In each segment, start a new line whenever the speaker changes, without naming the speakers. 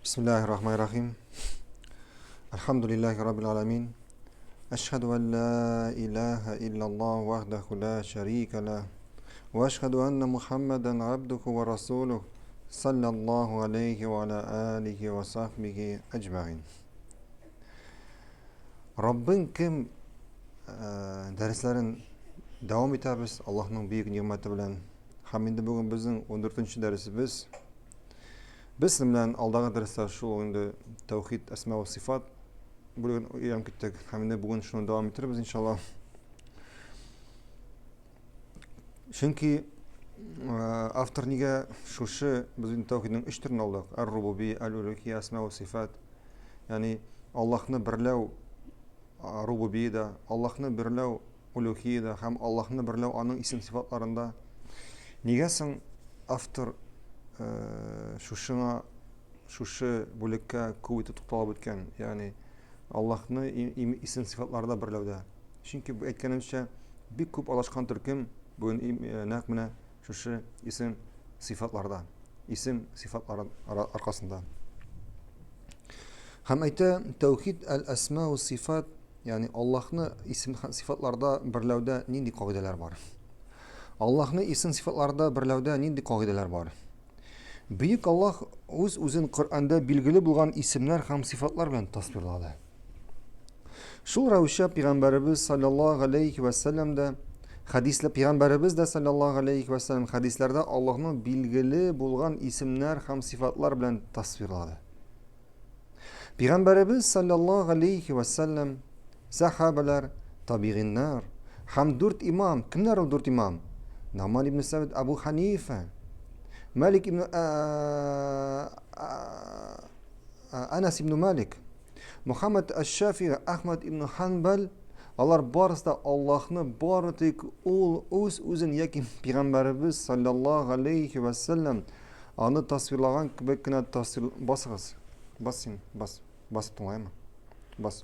Бисмиллахи рахмани рахим. Альхамдулиллахи раббил аламин. Ашхаду ан ла илаха иллаллах вахдаху ла шарика ла. Ва ашхаду анна Мухаммадан абдуху ва расулух. Саллаллаху алейхи ва аля алихи ва сахбихи аджмаин. Раббың кем дәресләрен дәвам итәбез Аллаһның бөек нигъмәте белән. Һәм инде бүген безнең 14 дәресебез. Без сезнең белән алдагы дәрестә шул инде тәүхид, әсма ва сифат бүлеген өйрәнеп киттек. Һәм инде бүген шуны дәвам итербез иншалла. Чөнки автор нигә шушы без инде тәүхиднең өч төрен алдык. Ар-рубубия, аль-улухия, әсма ва сифат. Ягъни Аллаһны берләү рубубиядә, Аллаһны берләү улюхиядә һәм Аллаһны берләү аның исем-сыйфатларында. Нигә соң автор э, шушыңа шушы бүлеккә күп итеп тукталып үткән, ягъни Аллаһны исем-сыйфатларда берләүдә. Чөнки әйткәнемчә, бик күп адашкан төркем бүген э, нәкъ менә шушы исем сыйфатларда, исем сыйфатлары аркасында. Һәм әйтә, тәүхид әл-әсма ва сифат Ягъни Аллаһны исем һәм сыйфатларда берләүдә нинди кагыйдәләр бар? Аллаһны исем сыйфатларда берләүдә нинди кагыйдәләр бар? Бөек Аллаһ үз-үзен Коръәндә билгеле булган исемнәр һәм сыйфатлар белән тасвирлады. Шул рәвешчә пәйгамбәребез саллаллаһу алейхи ва сәлләм дә хәдисле пәйгамбәребез дә саллаллаһу алейхи ва сәлләм хәдисләрдә Аллаһның билгеле булган исемнәр һәм сыйфатлар белән тасвирлады. Пәйгамбәребез саллаллаһу алейхи ва сәлләм, сахабалар, табигиннар һәм дүрт имам, кемнәр ул дүрт имам? Наман ибн Сабит, Абу Ханифа, Малик ибн Анас ибн Малик, Мухаммад аш-Шафи, Ахмад ибн Ханбал, алар барысы да Аллаһны бары тик ул үз-үзен яки пәйгамбәребез саллаллаһу алейхи ва сәлләм Аны тасвирлаган кебек кенә тасвир басыгыз. Бас син, бас. Басып тыңлаймы? Бас.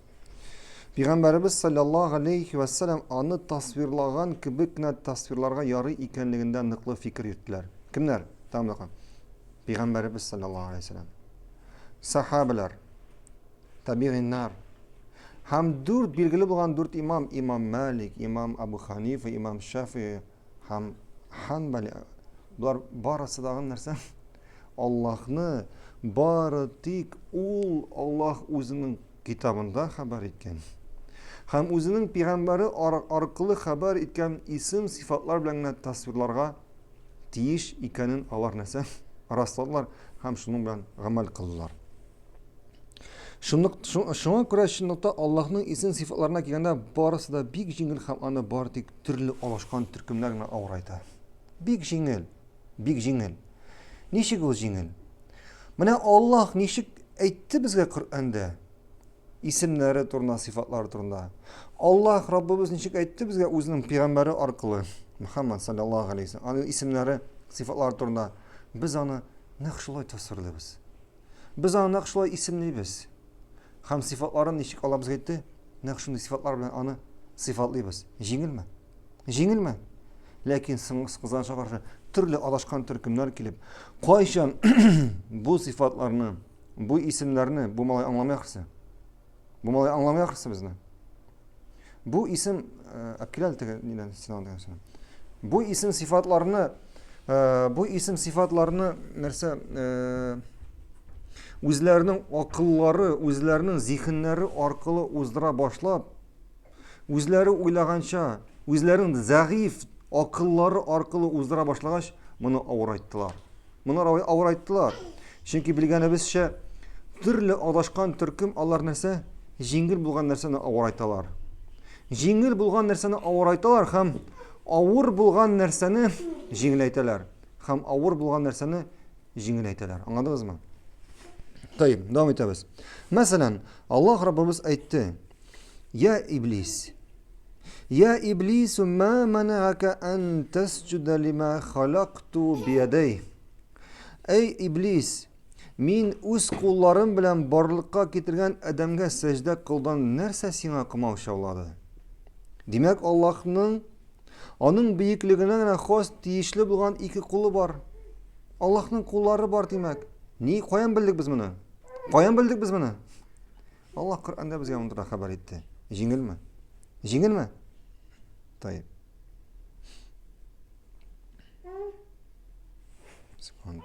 Пәйгамбәребез саллаллаһу алейхи ва саллям аны тасвирлаган кебек кенә тасвирларга ярый икәнлегендә ныклы фикер йөрттеләр. Кемнәр? Тәмам Пәйгамбәребез саллаллаһу алейхи ва саллям. Сахабалар, табигиннар һәм дүрт билгеле булган дүрт имам, имам Малик, имам Абу Ханифа, имам Шафи, һәм Ханбали болар барысы дагы нәрсә? Аллаһны бары тик ул Аллаһ үзенең китабында хәбәр иткән. Һәм үзенең пәйгамбәре аркылы хәбәр иткән исем сыйфатлар белән генә тасвирларга тиеш икәнен алар нәрсә? Расладылар һәм шуның белән гамәл кылдылар. Шунлык, шуңа күрә чынлыкта Аллаһның исем сыйфатларына килгәндә барысы да бик җиңел һәм аны бары тик төрле алышкан төркемнәр генә авырайта. Бик җиңел, бик җиңел. Ничек ул җиңел? Менә Аллаһ ничек әйтте безгә Коръәндә исемнәре турында, сыйфатлары турында. Аллаһ Раббыбыз ничек әйтте безгә үзенең пәйгамбәре аркылы, Мөхәммәд саллаллаһу алейһи ва аның исемнәре, сыйфатлары турында. Без аны нәкъ шулай тасвирлыйбыз. Без аны нәкъ шулай исемлибез. Һәм сыйфатларын ничек Алла безгә әйтте, нәкъ шундый сыйфатлар белән аны сыйфатлыйбыз. Җиңелме? Җиңелме? Ләкин кызганычка каршы төрле адашкан төркемнәр килеп, кайчан бу сыйфатларны, бу исемнәрне бу малай аңламый ахрысы. Бу малай аңламый ахрысы безне. Бу исем әпкиләл теге нидән синан дигән сүз. Бу исем сыйфатларны бу исем сыйфатларны нәрсә үзләренең акыллары, үзләренең зиһеннәре аркылы уздыра башлап, үзләре уйлаганча, үзләренең зәгыйф акыллары аркылы уздыра башлагач, моны авырайттылар. Моны авырайттылар. Чөнки белгәнебезчә, төрле адашкан төркем алар нәрсә? Җиңел булган нәрсәне авырайталар. Җиңел булган нәрсәне авырайталар һәм авыр булган нәрсәне җиңеләйтәләр. Һәм авыр булган нәрсәне җиңеләйтәләр. Аңладыгызмы? Тайып, дәвам итәбез. Мәсәлән, Аллаһ Раббыбыз әйтте: "Я иблис, Я иблису ма манагака ан тасҗуда лима халакту биядәй. Әй иблис, мин үз кулларым белән барлыкка китергән адәмгә сәҗдә кылдан нәрсә сиңа комаучаулады? Димәк, Аллаһның аның бөеклегенә генә хас тиешле булган ике кулы бар. Аллаһның куллары бар, димәк. Ни, каян белдек без моны? Каян белдек без моны? Аллаһ Коръәндә безгә моны турында хәбәр итте. Җиңелме? Җиңелме? Таеп. Секунд.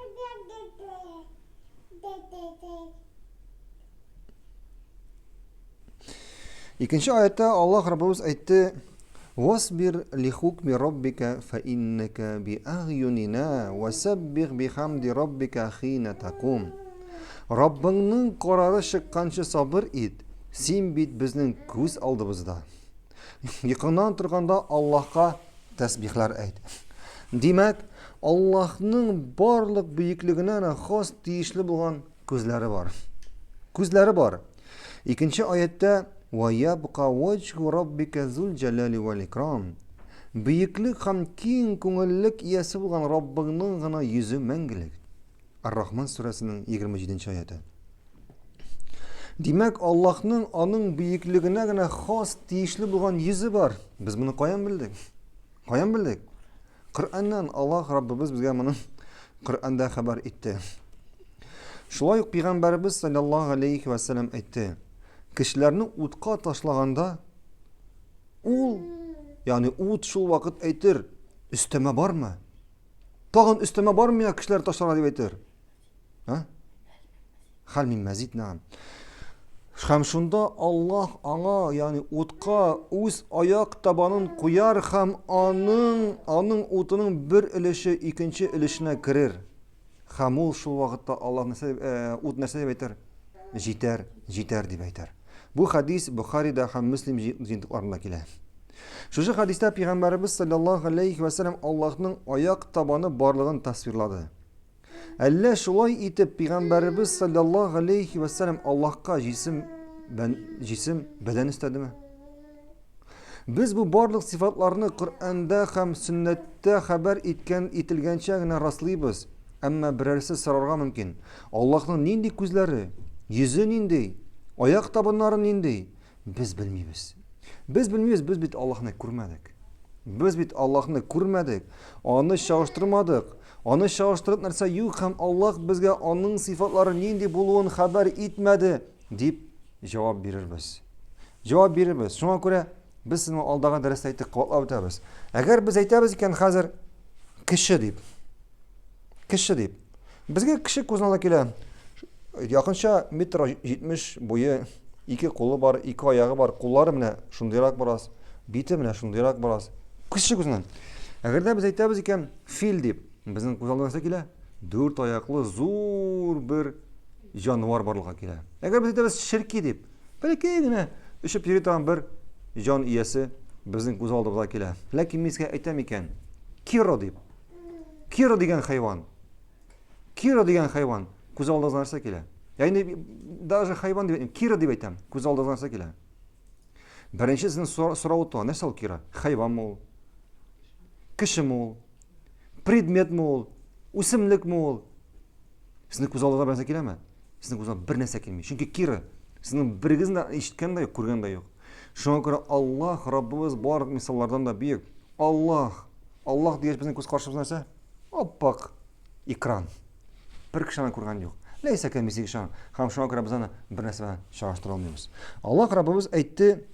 Икенче аятта Аллаһ Раббыбыз әйтте: "Васбир лихукми раббика фа иннака би агъюнина васаббих бихамди раббика хина такум." Раббыңның карары чыкканчы сабыр ит, син бит безнең күз алдыбызда. Йокыңнан торганда Аллаһка тәсбихләр әйт. Димәк, Аллаһның барлык бөеклегенә хас тиешле булган күзләре бар. Күзләре бар. Икенче аятта Ва ябка ваҗһу раббика зул җәлали вәл икрам. Бөеклек һәм киң күңеллек иясе булган Раббыңның гына йөзе мәңгелек. Ар-Рахман сүрәсенең 27 аяты. Димәк, Аллаһның аның бөеклегенә генә хас тиешле булган йөзе бар. Без моны каян белдек? Каян белдек? Коръәннән Аллаһ Раббыбыз безгә моны Коръәндә хәбәр итте. Шулай ук пәйгамбәребез саллаллаһу алейхи ва саллям әйтте: Кешеләрне утка ташлаганда ул, ягъни ут шул вакыт әйтер, өстәмә бармы? Тагын өстәмә бармы миңа кешеләр ташларга дип әйтер. А? Хәл мин мәзид нәгам. Һәм шунда Аллаһ аңа, ягъни утка үз аяк табанын куяр һәм аның аның утының бер өлеше икенче өлешенә керер. Һәм ул шул вакытта Аллаһ нәрсә э, ут нәрсә дип әйтер? Җитәр, җитәр дип әйтер. Бу хадис Бухарида һәм Мөслим җыентыкларында килә. Шушы хадистә пәйгамбәребез саллаллаһу алейхи ва саллям Аллаһның аяк табаны барлыгын тасвирлады. Әллә шулай итеп пәйгамбәребез саллаллаһу алейхи ва саллям Аллаһка җисем бән, җисем бәдән өстәдеме? Без бу барлык сыйфатларны Коръәндә һәм сөннәттә хәбәр иткән ителгәнчә генә раслыйбыз. Әмма берәрсе сорарга мөмкин. Аллаһның нинди күзләре, йөзе нинди, аяк табыннары нинди? Без белмибез. Без белмибез, без бит Аллаһны күрмәдек. Без бит Аллаһны күрмәдек, аны чагыштырмадык. Аны чагыштырып нәрсә юк һәм Аллаһ безгә аның сыйфатлары нинди булуын хәбәр итмәде, дип җавап бирербез. Җавап бирербез. Шуңа күрә без сезнең алдагы дәрестә әйттек, кабатлап үтәбез. Әгәр без әйтәбез икән хәзер кеше дип, кеше дип, Безгә кеше күз алдына килә. Якынча метр 70 буе, ике кулы бар, ике аягы бар, куллары менә шундыйрак бераз, бите менә шундыйрак бераз. Кеше күзеннән. Әгәр дә без әйтәбез икән, фил дип, безнең күз алдына нәрсә килә? Дүрт аяклы зур бер җанвар барлыкка килә. Әгәр без әйтәбез черки дип, бәләкәй генә очып йөри торган бер җан иясе безнең күз алдыбызга килә. Ләкин мин сезгә әйтәм икән, Киро дип, Кира дигән хайван. Кира дигән хайван. Күз алдыгызга нәрсә килә? Я инде даже хайван дип әйтмим, Кира дип әйтәм. Күз алдыгызга нәрсә килә? Беренче сезнең сорау туа. Нәрсә ул Кира? Хайванмы ул? Кешеме ул? Предметмы ул? Үсемлекме ул? Сезнең күз алдыгызга бер нәрсә киләме? Сезнең күз алдыгызга бер нәрсә килми. Чөнки Кира сезнең берегезнең дә ишеткән дә юк, күргән дә юк. Шуңа күрә Аллаһ Раббыбыз барлык мисаллардан да бөек. Аллаһ Аллаһ дигәч безнең күз каршыбыз нәрсә? Аппак экран. Бер кеше аны күргән юк. Ләйсә кәмисеге шан. Һәм шуңа күрә без аны бер нәрсә белән чагыштыра алмыйбыз. Аллаһ Раббыбыз әйтте: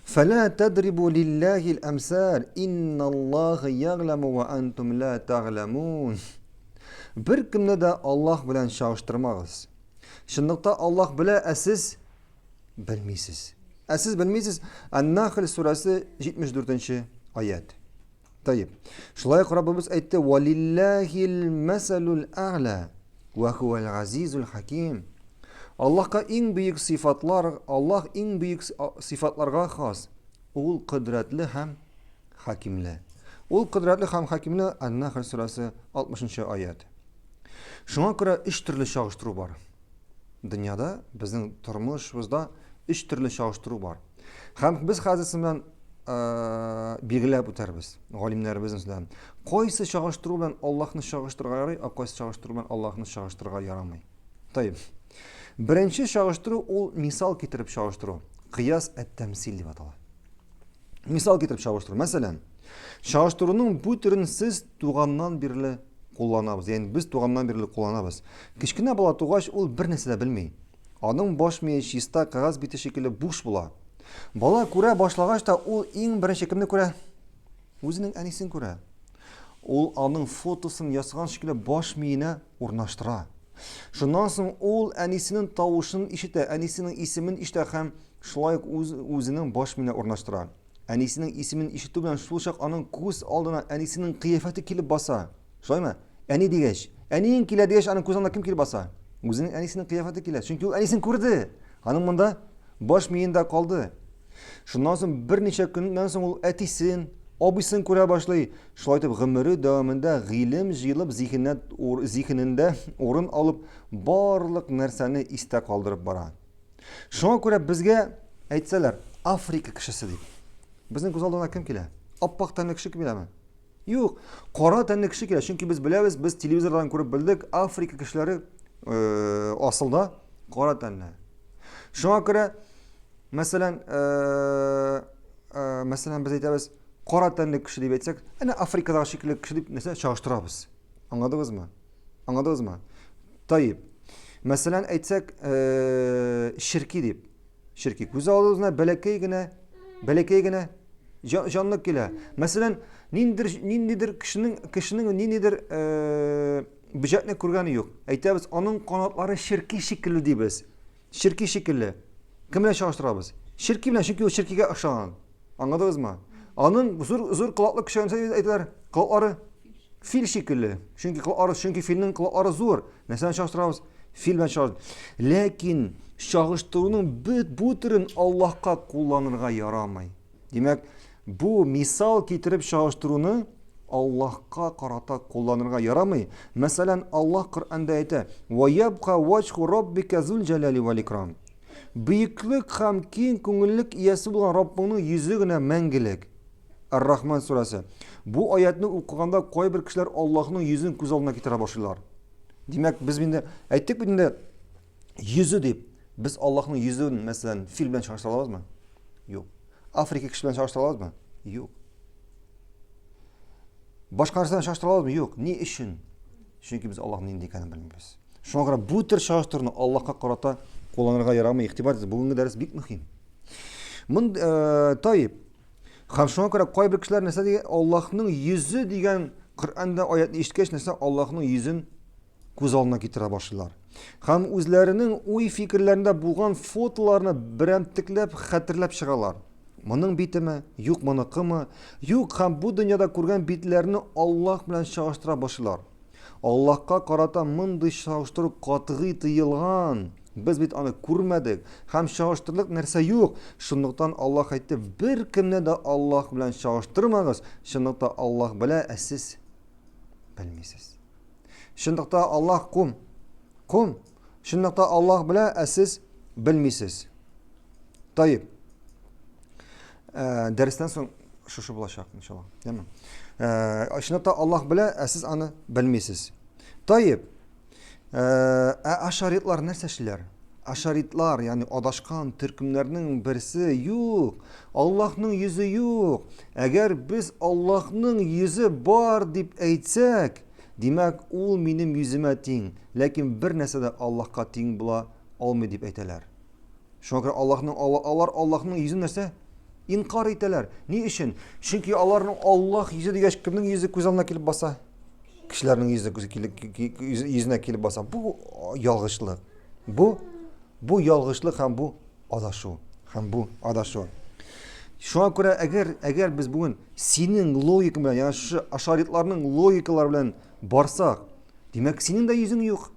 "Фәлә тадрибу лиллахи ал-амсал, инналлаһа ягъламу ва антум ла тагъламун." Бер кемне дә Аллаһ белән чагыштырмагыз. Чынлыкта Аллаһ белә, ә сез белмисез. Ә сез белмисез. Ан-Нахл сүрәсе 74 аят. Таип. Шулай ук Раббыбыз әйтте: "Валиллахил мәсәлул әгъла ва хуал газизул хаким." Аллаһка иң бөек сыйфатлар, Аллаһ иң бөек сыйфатларга хас. Ул кодрәтле һәм хакимле. Ул кодрәтле һәм хакимле Ан-Нахл сүрәсе 60 аят. Шуңа күрә өч төрле чагыштыру бар. Дөньяда, безнең тормышыбызда өч төрле чагыштыру бар. Һәм без хәзер сезнең белән э, билгеләп үтәрбез, галимнәребезнең сүзләрен. Кайсы чагыштыру белән Аллаһны чагыштырырга ярый, ә кайсы чагыштыру белән Аллаһны чагыштырырга ярамый. Тайып. Беренче чагыштыру ул мисал китереп чагыштыру. Кыяс әт-тәмсил дип атала. Мисал китереп чагыштыру. Мәсәлән, чагыштыруның бу төрен сез туганнан бирле кулланабыз. Ягъни без туганнан бирле кулланабыз. Кечкенә бала тугач, ул бер нәрсә дә белми. Аның баш мие чиста кәгазь бите шикелле буш була. Бала күрә башлагач та ул иң беренче кемне күрә? Үзенең әнисен күрә. Ул аның фотосын ясаган шикелле баш миенә урнаштыра. Шуннан соң ул әнисенең тавышын ишетә, әнисенең исемен ишетә һәм шулай ук үз, үзенең баш миенә урнаштыра. Әнисенең исемен ишетү белән шул чак аның күз алдына әнисенең кыяфәте килеп баса. Шулаймы? Әни дигәч, әниең килә дигәч, аның күз алдына кем килеп баса? Үзенең әнисенең кыяфәте килә. Чөнки ул әнисен күрде. Аның монда баш миендә калды. Шуннан соң берничә көннән соң ул әтисен, абыйсын күрә башлый. Шулай итеп, гомере дәвамында гыйлем җыелып, зиһенә, зиһенендә урын алып, барлык нәрсәне истә калдырып бара. Шуңа күрә безгә әйтсәләр, Африка кешесе дип. Безнең күз алдына кем килә? Аппак тәнле кеше киләме? Юк, кара тәнле кеше килә. Чөнки без беләбез, без телевизордан күреп белдек, Африка кешеләре э, асылда кара тәнле. Шуңа күрә, мәсәлән, э, э, мәсәлән, без әйтәбез, кара тәнле кеше дип әйтсәк, әнә Африкадагы шикелле кеше дип нәрсә чагыштырабыз. Аңладыгызмы? Аңладыгызмы? Таиб. Мәсәлән, әйтсәк, э, черки дип. Черки. Күз алдыбызына бәләкәй генә, бәләкәй генә җанлык килә. Мәсәлән, ниндидер, ниндидер кешенең, кешенең ниндидер э, бөҗәкне күргәне юк. Әйтәбез, аның канатлары черки шикелле дибез. Черки шикелле. Кем белән чагыштырабыз? Черки белән, чөнки ул черкигә охшаган. Аңладыгызмы? Аның зур зур колаклы кеше әйтәләр, колаклары фил шикелле. Чөнки колаклары, чөнки филнең колаклары зур. Нәрсәне чагыштырабыз? Фил белән чагыштырабыз. Ләкин чагыштыруның бөт бу төрен Аллаһка кулланырга ярамый. Димәк, бу мисал китереп чагыштыруны Аллаһка карата кулланырга ярамый. Мәсәлән, Аллаһ Коръәндә әйтә: "Ва ябка ваҗху раббика зул җәлали вал икрам". Бөеклек һәм киң күңеллек иясе булган Раббыңның йөзе генә мәңгелек. Ар-Рахман сүрәсе. Бу аятны укыганда кайбер кешеләр Аллаһның йөзен күз алдына китерә башлыйлар. Димәк, без инде әйттек бит инде йөзе дип. Без Аллаһның йөзен, мәсәлән, фил белән чагыштыра алабызмы? Юк. Африка кеше белән чагыштыра алабызмы? Юк. Башка нәрсә белән чагыштыра алабызмы? Юк. Ни өчен? Чөнки без Аллаһның нинди икәнен белмибез. Шуңа күрә бу төр чагыштыруны Аллаһка карата кулланырга ярамый. Игътибар итегез, бүгенге дәрес бик мөһим. Мон э, таиб. Һәм шуңа күрә кайбер кешеләр нәрсә дигән Аллаһның йөзе дигән Коръәндә аятны ишеткәч, нәрсә Аллаһның йөзен күз алдына китерә башлыйлар. Һәм үзләренең уй-фикерләрендә булган фотоларны берәмтекләп хәтерләп чыгалар. Моның битеме, юк моныкымы, юк һәм бу дөньяда күргән битләрне Аллаһ белән чагыштыра башлыйлар. Аллаһка карата мондый чагыштыру катгый тыелган. Без бит аны күрмәдек һәм чагыштырырлык нәрсә юк. Шунлыктан Аллаһ әйтте, беркемне дә Аллаһ белән чагыштырмагыз. Чынлыкта Аллаһ белә, ә сез белмисез. Чынлыкта Аллаһ кум. Кум. Чынлыкта Аллаһ белә, ә сез белмисез. Таиб. Э, дәрестән соң шушы булачак, иншалла. Яме. Э, чынлыкта Аллаһ белә, ә сез аны белмисез. Таиб. Э, ә ашаритлар нәрсә эшлиләр? Ашаритлар, ягъни адашкан төркемнәрнең берсе юк. Аллаһның йөзе юк. Әгәр без Аллаһның йөзе бар дип әйтсәк, димәк, ул минем йөземә тиң. Ләкин бер нәрсә дә Аллаһка тиң була алмый дип әйтәләр. Шуңа күрә Аллаһның алар Аллаһның йөзен нәрсә? Инкар итәләр. Ни өчен? Чөнки аларның Аллаһ йөзе дигәч, кемнең йөзе күз алдына килеп баса? Кешеләрнең йөзе күзе килеп йөзенә килеп баса. Бу ялгышлык. Бу бу ялгышлык һәм бу адашу. Һәм бу адашу. Шуңа күрә әгәр әгәр без бүген синең логикаң белән, ягъни шушы ашаритларның логикалары белән барсак, димәк, синең дә йөзең юк.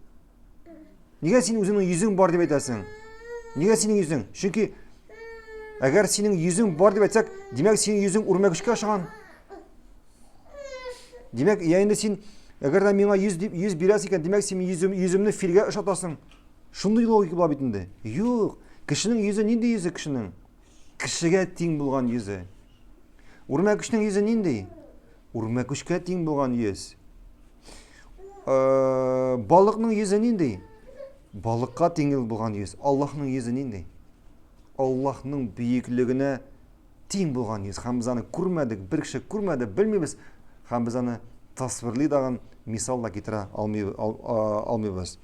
Нигә син үзеңнең йөзең бар дип әйтәсең? Нигә синең йөзең? Чөнки әгәр синең йөзең бар дип әйтсәк, димәк, синең йөзең үрмәкүчкә охшаган. Димәк, я инде син әгәр дә миңа йөз дип йөз бирәсең икән, димәк, син йөзем, йөземне филгә ошатасың. Шундый логика була бит инде. Юк, кешенең йөзе нинди йөзе кешенең? Кешегә тиң булган йөзе. Үрмәкүчнең йөзе нинди? Үрмәкүчкә тиң булган йөз. Э, балыкның йөзе нинди? Балыкка тиң булган йөз. Аллаһның йөзе нинди? Аллаһның бөеклегенә тиң булган йөз. Һәм без аны күрмәдек, бер кеше күрмәде, белмибез. Һәм без аны тасвирлый дагын мисал да китерә алмыйбыз.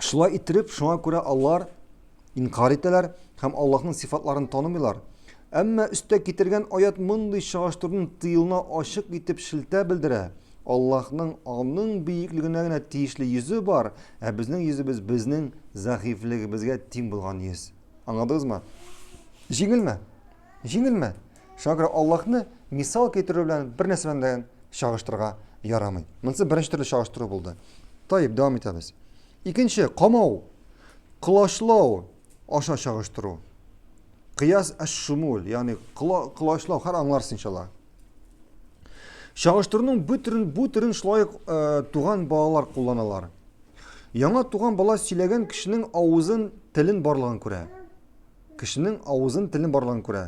Шулай иттереп, шуңа күрә алар инкар итәләр һәм Аллаһның сифатларын танымыйлар. Әмма өстә китергән аят мондый чагыштыруның тыелуына ачык итеп шелтә белдерә. Аллаһның аның бөеклегенә генә тиешле йөзе бар, ә безнең йөзебез безнең зәгыйфьлегебезгә тиң булган йөз. Аңладыгызмы? Җиңелме? Җиңелме? Шуңа күрә Аллаһны мисал китерү белән бер нәрсә белән дә чагыштырырга ярамый. Монысы беренче төрле чагыштыру булды. Таип, дәвам итәбез. Икенче, камау, колачлау аша чагыштыру. Кыяс әш-шумул, ягъни колачлау, һәр аңларсың иншалла. Чагыштыруның бу төрен, бу төрен шулай ук э, туган балалар кулланалар. Яңа туган бала сөйләгән кешенең авызын, телен барлыгын күрә. Кешенең авызын, телен барлыгын күрә.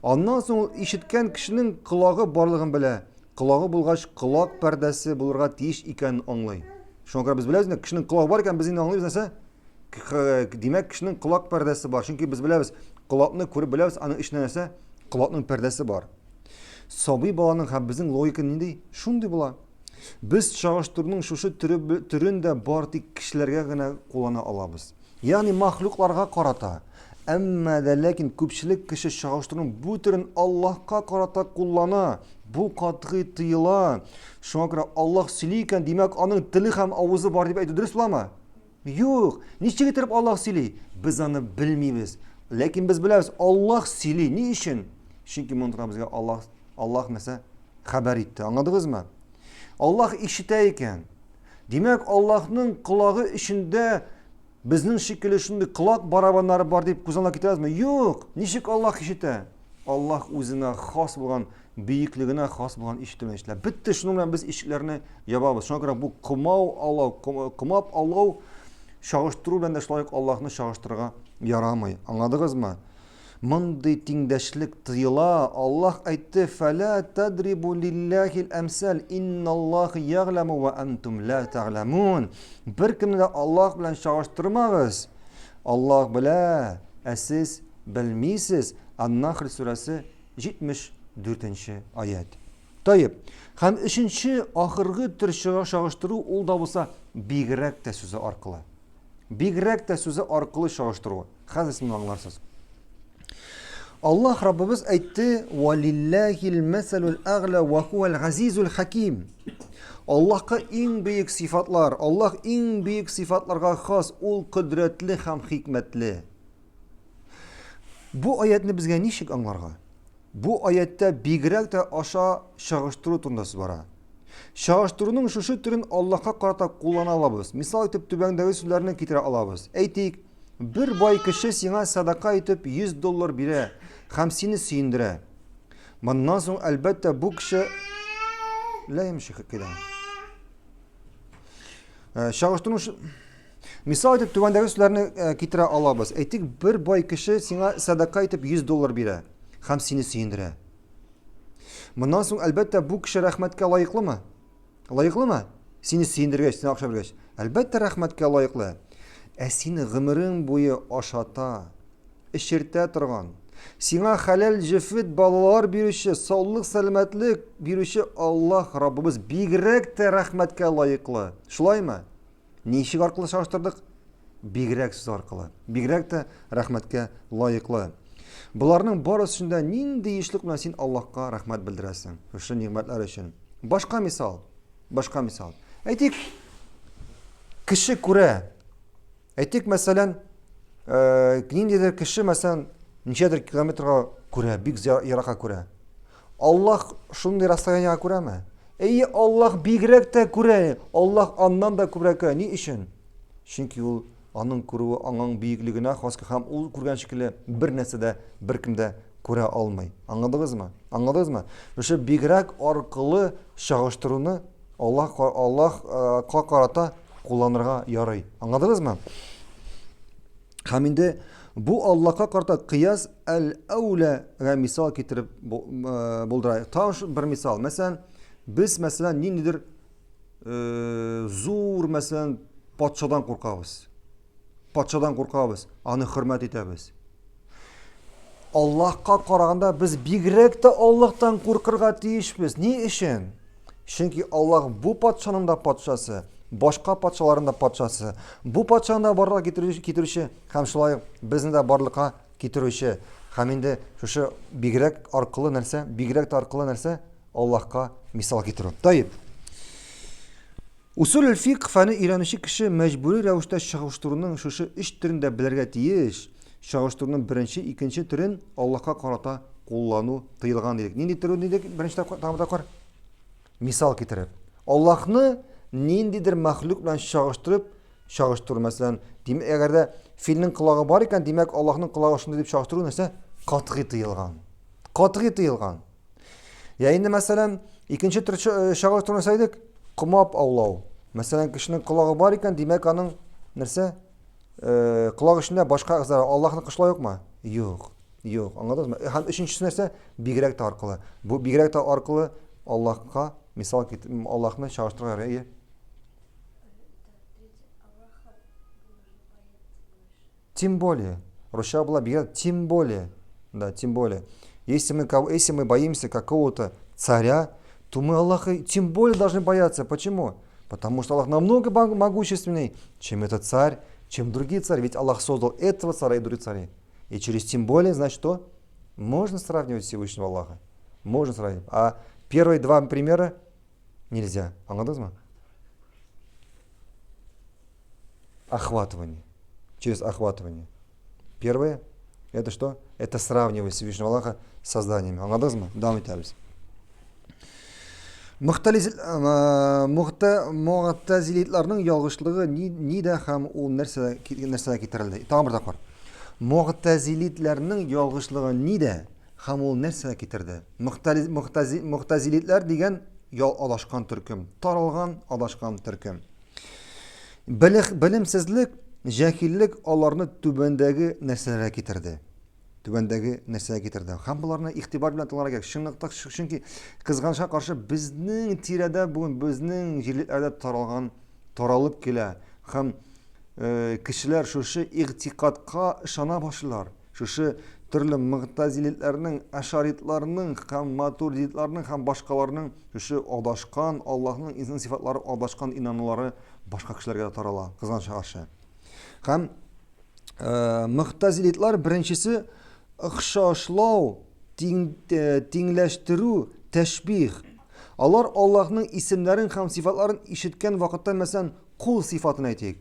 Аннан соң ул ишеткән кешенең колагы барлыгын белә. Колагы булгач, колак пәрдәсе булырга тиеш икәнен аңлый. Шуңа күрә без беләбез инде, кешенең колагы бар икән, без инде аңлыйбыз нәрсә? Димәк, кешенең колак пәрдәсе бар. Чөнки без беләбез, колакны күреп беләбез, аның эчендә нәрсә? Колакның пәрдәсе бар. Сабый баланың һәм безнең логика нинди? Шундый була. Без чагыштыруның шушы төре, төрен дә бар тик кешеләргә генә куллана алабыз. Ягъни махлукларга карата. Әмма дә ләкин күпчелек кеше чагыштыруның бу төрен Аллаһка карата куллана. Бу катгый тыела. Шуңа күрә Аллаһ сөйли икән, димәк, аның теле һәм авызы бар дип әйтү дөрес буламы? Юк. Ничек итеп Аллаһ сөйли? Без аны белмибез. Ләкин без беләбез, Аллаһ сөйли. Ни өчен? Чөнки монда безгә Аллаһ Аллаһ нәрсә хәбәр итте. Аңладыгызмы? Аллаһ ишетә икән. Димәк, Аллаһның колагы эчендә безнең шикелле шундый колак барабаннары бар дип күз алдына китерәсезме? Юк. Ничек Аллаһ ишетә? Аллаһ үзенә хас булган бөеклегенә хас булган ишетү белән ишетелә. Бетте, шуның белән без ишекләрне ябабыз. Шуңа күрә бу комау алау, комап алау чагыштыру белән дә шулай ук Аллаһны чагыштырырга ярамый. Аңладыгызмы? Мондый тиңдәшлек тыела. Аллаһ әйтте, "Фәлә тадрибу лиллахил әмсәл, инналлаһ ягъләму ва антум ла тәгъләмун." Беркемне дә Аллаһ белән чагыштырмагыз. Аллаһ белә, ә сез белмисез. Ан-Нахл сүрәсе 74 аять. Таеп. Һәм өченче, ахыргы төр чагыштыру ул да булса бигрәк тә сүзе аркылы. Бигрәк тә сүзе аркылы чагыштыру. Хәзер сез моны аңларсыз. Аллаһ Раббыбыз әйтте: "Валиллахил мәсәлул әгъла ва хуал газизул хаким." Аллаһка иң бөек сыйфатлар, Аллаһ иң бөек сыйфатларга хас, ул кодрәтле һәм хикмәтле. Бу аятны безгә ничек аңларга? Бу аятта бигрәк тә аша чагыштыру турында сүз бара. Чагыштыруның шушы төрен Аллаһка карата куллана алабыз. Мисал итеп түбәндәге сүзләрне китерә алабыз. Әйтик, бер бай кеше сиңа садака итеп 100 доллар бирә һәм сине сөендерә. Моннан соң, әлбәттә, бу кеше Ла ямши кида. Э, чагыштыру Мисал итеп түбәндәге сүзләрне э, китерә алабыз. Әйтик, бер бай кеше сиңа сәдака итеп 100 доллар бирә һәм сине сөендерә. Моннан соң, әлбәттә, бу кеше рәхмәткә лаеклымы? Лаеклымы? Сине сөендергәч, сиңа акча биргәч. Әлбәттә, рәхмәткә лаеклы. Ә сине гомерең буе ашата, эчертә торган, сиңа хәләл җефет балалар бирүче, саулык, сәламәтлек бирүче Аллаһ Раббыбыз бигрәк тә рәхмәткә лаеклы. Шулаймы? Ничек аркылы чагыштырдык? Бигрәк сүз аркылы. Бигрәк тә рәхмәткә лаеклы. Боларның барысы өчен дә нинди ешлык белән син Аллаһка рәхмәт белдерәсең? Шушы нигъмәтләр өчен. Башка мисал. Башка мисал. Әйтик, кеше күрә. Әйтик, мәсәлән, э, ниндидер кеше, мәсәлән, ничәдер километрга күрә, бик еракка күрә. Аллаһ шундый расстояниега күрәме? Әйе, Аллаһ бигрәк тә күрә. Аллаһ аннан да күбрәк күрә. Ни өчен? Чөнки ул аның күрүе аның бөеклегенә хас һәм ул күргән шикелле бер нәрсә дә беркем дә күрә алмый. Аңладыгызмы? Аңладыгызмы? Шушы бигрәк аркылы чагыштыруны Аллаһ Аллаһка карата кулланырга ярый. Аңладыгызмы? Һәм инде бу Аллаһка карата кыяс әл-әүләгә мисал китереп э, булдыра. Тагын бер мисал. Мәсәлән, без мәсәлән ниндидер э, зур мәсәлән патшадан куркабыз. Патшадан куркабыз, аны хөрмәт итәбез. Аллаһка караганда без бигрәк тә Аллаһтан куркырга тиешбез. Ни өчен? Чөнки Аллаһ бу патшаның да патшасы, башка патшаларның да патшасы, бу патшаны да барлыкка китерүче, китерүче һәм шулай ук безне дә барлыкка китерүче. Һәм инде шушы бигрәк аркылы нәрсә? Бигрәк тә аркылы нәрсә? Аллаһка мисал китерү. Таип. Усул фикх фәне өйрәнүче кеше мәҗбүри рәвештә чагыштыруның шушы өч төрен дә белергә тиеш. Чагыштыруның беренче, икенче төрен Аллаһка карата куллану тыелган дидек. Нинди төрен дидек? Беренче тапкыр, тагын бер тапкыр. Мисал китереп. Аллаһны ниндидер мәхлук белән чагыштырып, чагыштыру, мәсәлән, димәк, әгәр дә филнең колагы бар икән, димәк, Аллаһның колагы шундый дип чагыштыру нәрсә? Катгый тыелган. Катгый тыелган. Я инде, мәсәлән, икенче төр э, чагыштыру нәрсә идек? Комап аулау. Мәсәлән, кешенең колагы бар икән, димәк, аның нәрсә? Э, колак эчендә башка әгъзалар. Аллаһныкы шулай юкмы? Юк. Юк. Аңладыгызмы? Э, һәм өченчесе нәрсә? Бигрәк тә аркылы. Бу бигрәк тә аркылы Аллаһка мисал Аллаһны чагыштырырга әйе. Тем более. Русча була бигрәк тем более. Да, тем более. Если мы, если мы боимся какого-то царя, то мы Аллаха тем более должны бояться. Почему? Потому что Аллах намного могущественней, чем этот царь, чем другие цари. Ведь Аллах создал этого царя и других царей. И через тем более, значит, что? Можно сравнивать Всевышнего Аллаха. Можно сравнивать. А первые два примера нельзя. Аңладыгызмы? Охватывание. Через охватывание. Первое, это что? Это сравнивать Всевышнего Аллаха с созданиями. Аңладыгызмы? Дәвам итәбез. Мугтазилитларның ялгышлыгы нидә һәм ул нәрсәгә нәрсәгә китерелде? Тагын бер тапкыр. Мугтазилитларның ялгышлыгы нидә һәм ул нәрсәгә китерде? Мугтазилитлар дигән ял адашкан төркем, таралган адашкан төркем. Белемсезлек, җәһиллек аларны түбәндәге нәрсәләргә китерде. Түбәндәге нәрсәгә китерде. Һәм боларны игътибар белән тыңларга кирәк. Чынлыкта, чөнки кызганычка каршы безнең тирәдә бүген безнең җирлекләрдә таралган, таралып килә. Һәм э, кешеләр шушы игътикадка ышана башлыйлар. Шушы төрле мөгътазилитләрнең, әшаритларның һәм матуридитларның һәм башкаларның шушы адашкан, Аллаһның изге сыйфатлары адашкан инанулары башка кешеләргә дә тарала, кызганычка каршы. Һәм э, мөгътазилитлар беренчесе охшашлау, тиң, э, тиңләштерү, тәшбих. Алар Аллаһның исемнәрен һәм сыйфатларын ишеткән вакытта, мәсәлән, кул сыйфатын әйтик.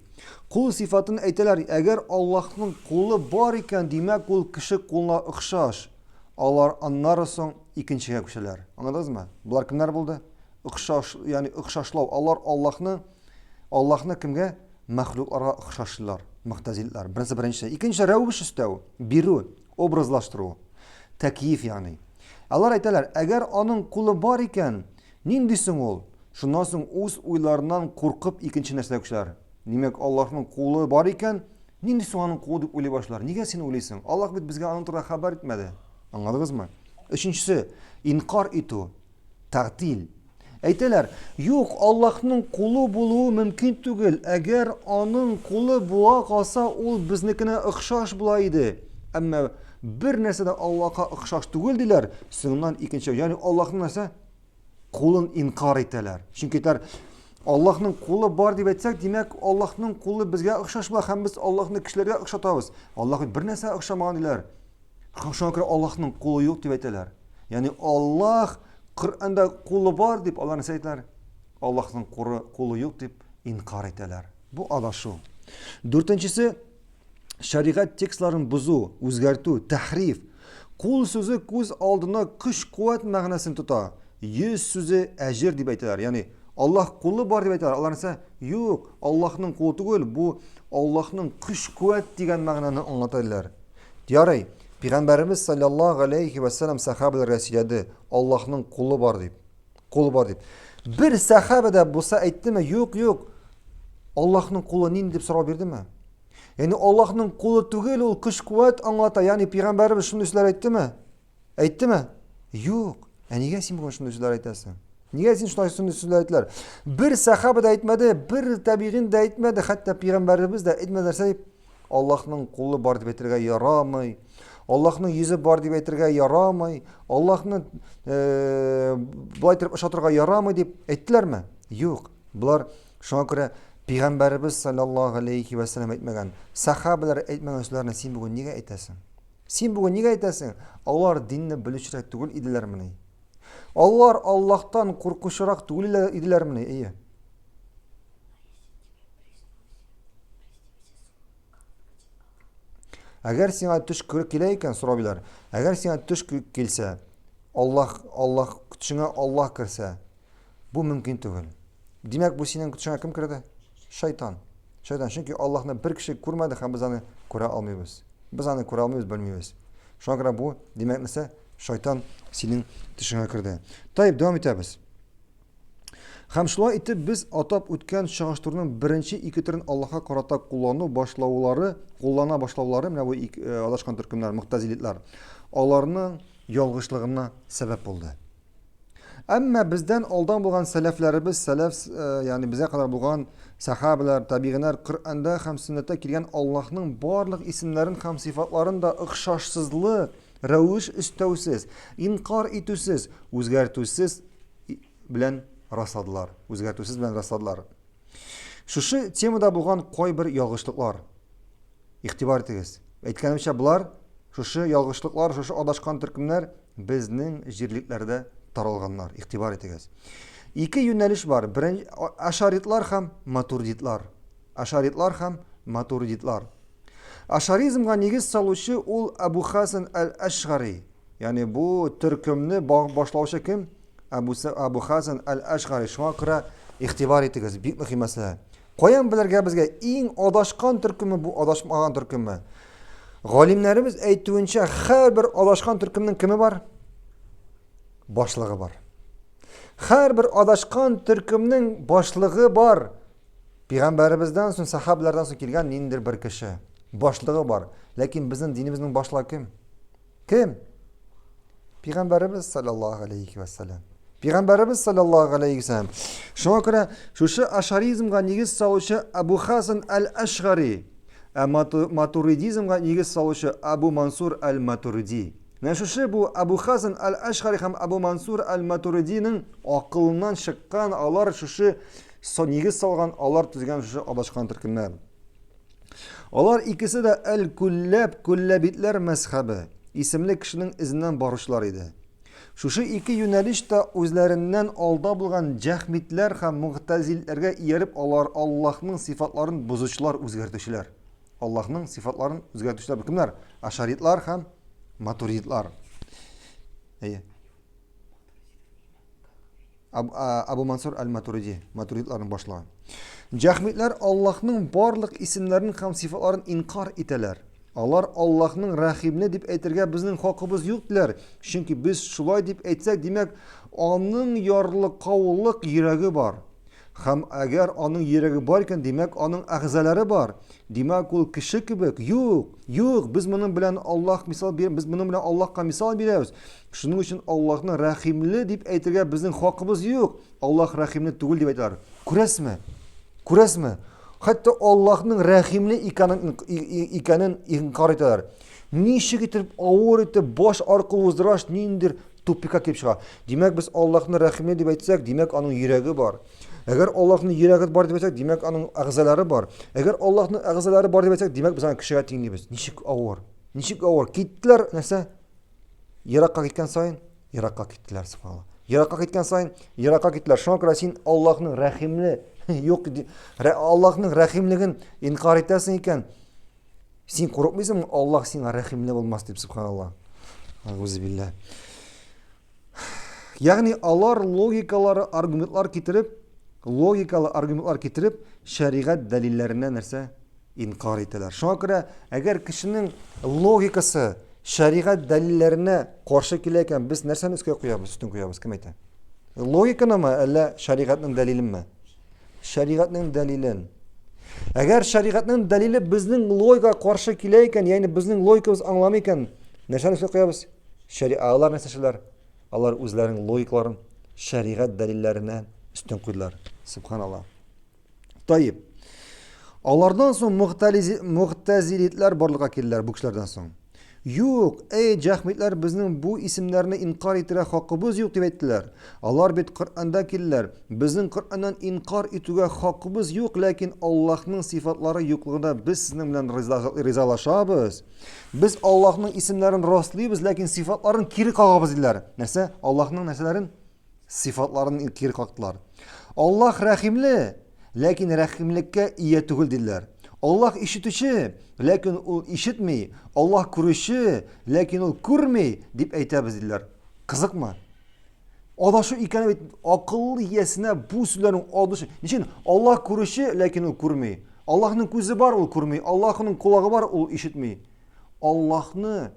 Кул сыйфатын әйтәләр, әгәр Аллаһның кулы бар икән, димәк, ул кеше кулына охшаш. Алар аннары соң икенчегә күчәләр. Аңладыгызмы? Болар кемнәр булды? Охшаш, ягъни охшашлау. Алар Аллаһны Аллаһны кемгә? Мәхлукларга охшашлар, мөхтәзилләр. Беренче беренче. Икенче рәвеш өстәү, бирү, образлаштыру. Тәкйиф ягъни. Алар әйтәләр, әгәр аның кулы бар икән, нинди соң ул? Шуннан соң үз уйларыннан куркып икенче нәрсәгә күчәләр. Димәк, Аллаһның кулы бар икән, нинди соң аның кулы дип уйлый башлар. Нигә син уйлыйсың? Аллаһ бит безгә аның турында хәбәр итмәде. Аңладыгызмы? Өченчесе, инкар итү, тәгътил. Әйтәләр, юк, Аллаһның кулы булуы мөмкин түгел. Әгәр аның кулы була калса, ул безнекенә охшаш була иде. Әмма бер нәрсә дә Аллаһка охшаш түгел диләр. Соңыннан икенче, ягъни Аллаһның нәрсә? Кулын инкар итәләр. Чөнки әйтәләр, Аллаһның кулы бар дип әйтсәк, димәк, Аллаһның кулы безгә охшаш була һәм без Аллаһны кешеләргә охшатабыз. Аллаһ бер нәрсә охшамаган диләр. Шуңа күрә Аллаһның кулы юк дип әйтәләр. Ягъни Аллаһ Коръәндә кулы бар дип алар нәрсә әйтәләр? Аллаһның кулы, кулы юк дип инкар итәләр. Бу адашу. Дүртенчесе шәригать текстларын бозу, үзгәртү, тәхриф. Кул сүзе күз алдына көч-куәт мәгънәсен тота. Йөз сүзе әҗер дип әйтәләр. Ягъни Аллаһ кулы бар дип әйтәләр. Алар нәрсә? Юк, Аллаһның кулы түгел, бу Аллаһның көч-куәт дигән мәгънәне аңлата диләр. Ярый, пәйгамбәребез саллаллаһу алейхи ва саллям сахабаларга сөйләде, Аллаһның кулы бар дип. Кулы бар дип. Бер сахаба да булса әйттеме? Юк, юк. Аллаһның кулы нинди дип сорау бирдеме? Ягъни Аллаһның кулы түгел, ул көч-куәт аңлата. Ягъни пәйгамбәребез шундый сүзләр әйттеме? Әйттеме? Юк. Ә нигә син бүген шундый сүзләр әйтәсең? Нигә син шулай шундый сүзләр әйттеләр? Бер сахаба да әйтмәде, бер табигин дә әйтмәде, хәтта пәйгамбәребез дә әйтмәде нәрсә дип? Аллаһның кулы бар дип әйтергә ярамый. Аллаһның йөзе бар дип әйтергә ярамый, Аллаһны э, болай итеп ошатырга ярамый дип әйттеләрме? Юк. Болар шуңа күрә пәйгамбәребез саллаллаһу алейхи ва саллям әйтмәгән, сахабалар әйтмәгән сүзләрне син бүген нигә әйтәсең? Син бүген нигә әйтәсең? Алар динне белүчерәк түгел иделәрмени? Алар Аллаһтан куркучырак түгел иделәрмени? Әйе. Әгәр сиңа төш килә икән, сорабилар. Әгәр сиңа төш килсә, Аллаһ, Аллаһ төшеңә Аллаһ керсә, бу мөмкин түгел. Димәк, бу синең төшеңә кем керде? Шайтан. Шайтан, чөнки Аллаһны бер кеше күрмәде һәм без аны күрә алмыйбыз. Без аны күрә алмыйбыз, белмибез. Шуңа күрә бу, димәк, нәрсә? Шайтан синең төшеңә керде. Таип, дәвам итәбез. Һәм шулай итеп без атап үткән чагыштыруның беренче ике төрен Аллаһка карата куллану башлаулары, куллана башлаулары, менә бу э, адашкан төркемнәр, мөхтәзилитлар, аларның ялгышлыгына сәбәп булды. Әмма бездән алдан булган сәләфләребез, сәләф, э, ягъни безгә кадәр булган сахабалар, табигыннар Коръәндә һәм сөннәттә килгән Аллаһның барлык исемнәрен һәм сыйфатларын да охшашсызлык, рәвеш өстәүсез, инкар итүсез, үзгәртүсез белән расладылар. Үзгәртүсез белән расладылар. Шушы темада булган кайбер ялгышлыклар. Игътибар итегез. Әйткәнемчә, болар шушы ялгышлыклар, шушы адашкан төркемнәр безнең җирлекләрдә таралганнар. Игътибар итегез. Ике юнәлеш бар. Беренче ашаритлар һәм матуридитлар. Ашаритлар һәм матуридитлар. Ашаризмга нигез салучы ул Абу Хасан әл-Ашгари. Ягъни бу төркемне башлаучы кем? Абу, Абу Хасан әл-Ашгари. Шуңа күрә игътибар итегез, бик мөһим мәсьәлә. Каян белергә безгә иң адашкан төркеме бу адашмаган төркеме? Галимнәребез әйтүенчә, һәрбер адашкан төркемнең кеме бар? Башлыгы бар. Һәрбер адашкан төркемнең башлыгы бар. Пәйгамбәребездән соң, сахабалардан соң килгән ниндидер бер кеше. Башлыгы бар. Ләкин безнең динебезнең башлыгы кем? Кем? Пәйгамбәребез саллаллаһу алейхи ва саллям. Пәйгамбәребез саллаллаһу алейхи ва саллям. Шуңа күрә шушы ашаризмга нигез салучы Абу Хасан әл-Ашгари, ә матуридизмга нигез салучы Абу Мансур әл-Матуриди. Менә шушы бу Абу Хасан әл-Ашгари һәм Абу Мансур әл-Матуридиның акылыннан чыккан алар шушы нигез салган, алар төзегән шушы адашкан төркемнәр. Алар икесе дә әл-Күлләб, Күлләбитләр мәзхәбе, исемле кешенең эзеннән баручылар иде. Шушы ике юнәлеш тә үзләреннән алда булган җәһмитләр һәм мугтазилләргә ияреп алар Аллаһның сыйфатларын бозучылар, үзгәртүчеләр. Аллаһның сыйфатларын үзгәртүчеләр кемнәр? Ашаритлар һәм матуридлар. Әйе. Абу Мансур әл-Матуриди, матуридларның башлыгы. Җәһмитләр Аллаһның барлык исемнәрен һәм сыйфатларын инкар итәләр. Алар Аллаһның рәхимле дип әйтергә безнең хакыбыз юк диләр. Чөнки без шулай дип әйтсәк, димәк, аның ярлыкаулык йөрәге бар. Һәм әгәр аның йөрәге бар икән, димәк, аның әгъзалары бар. Димәк, ул кеше кебек. Юк, юк, без моның белән Аллаһ мисал бир, без моның белән Аллаһка мисал бирәбез. Шуның өчен Аллаһны рәхимле дип әйтергә безнең хакыбыз юк. Аллаһ рәхимле түгел дип әйтәләр. Күрәсезме? Күрәсезме? Хәтта Аллаһның рәхимле икәнен икәнен инкар итәләр. Ничек итеп авыр итеп баш аркылы уздыргач, ниндидер тупикка килеп чыга. Димәк, без Аллаһны рәхимле дип әйтсәк, димәк, аның йөрәге бар. Әгәр Аллаһның йөрәге бар дип әйтсәк, димәк, аның әгъзалары бар. Әгәр Аллаһның әгъзалары бар дип әйтсәк, димәк, без аны кешегә тиңлибез. Ничек авыр? Ничек авыр? Киттеләр, нәрсә? Еракка киткән саен, еракка киттеләр, субханалла. Еракка киткән саен, еракка киттеләр. Шуңа күрә син Аллаһның рәхимле, юк, Аллаһның рәхимлеген инкар итәсең икән, Син курыкмыйсыңмы, Аллаһ сиңа рәхимле булмас дип, субханалла. Агузбилла. Ягъни алар логикалары, аргументлар китереп, логикалы аргументлар китереп, шәригать дәлилләренә нәрсә инкар итәләр. Шуңа күрә, әгәр кешенең логикасы шәригать дәлилләренә каршы килә икән, без нәрсәне өскә куябыз, өстен куябыз, кем әйтә? Логиканымы, әллә шәригатьнең дәлиленме? Шәригатьнең дәлилен. Әгәр шәригатьнең дәлиле безнең логикага каршы килә икән, ягъни безнең логикабыз аңламый икән, нәрсәне өскә куябыз? Шәри алар нәрсә эшлиләр? Алар үзләренең логикаларын шәригать дәлилләренә өстен куйдылар. Субханалла. Таиб. Алардан соң мугтазилитләр барлыкка килделәр бу кешеләрдән соң. Юк, әй, җәхмитләр, безнең бу исемнәрне инкар итәргә хакыбыз юк дип әйттеләр. Алар бит Коръәндә килделәр. Безнең Коръәннән инкар итүгә хакыбыз юк, ләкин Аллаһның сыйфатлары юклыгында без сезнең белән ризалашабыз. Без Аллаһның исемнәрен раслыйбыз, ләкин сыйфатларын кире кагабыз диделәр. Нәрсә? Аллаһның нәрсәләрен? Сыйфатларын кире кактылар. Аллаһ рәхимле, ләкин рәхимлеккә ия түгел диделәр. Аллаһ ишетүче, ләкин ул ишетми. Аллаһ күрүче, ләкин ул күрми, дип әйтәбез диделәр. Кызыкмы? Адашу икәне бит акыл иясенә бу сүзләрнең адашу. Ничек? Аллаһ күрүче, ләкин ул күрми. Аллаһның күзе бар, ул күрми. Аллаһның колагы бар, ул ишетми. Аллаһны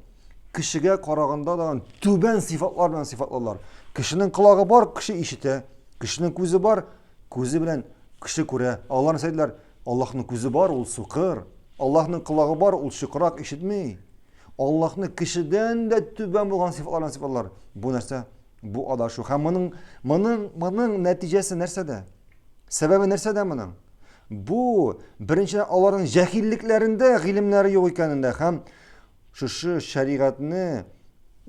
кешегә караганда да түбән сыйфатлар белән сыйфатларлар. Кешенең колагы бар, кеше ишетә. Кешенең күзе бар, күзе белән кеше күрә. Алар нәрсә әйтәләр? Аллаһның күзе бар, ул сукыр. Аллаһның колагы бар, ул чукрак, ишетми. Аллаһны кешедән дә түбән булган сыйфатлар белән сыйфатлар. Бу нәрсә? Бу адашу. Һәм моның моның моның нәтиҗәсе нәрсәдә? Сәбәбе нәрсәдә моның? Бу беренчедән аларның җәһиллекләрендә гыйлемнәре юк икәнендә һәм шушы шәригатьне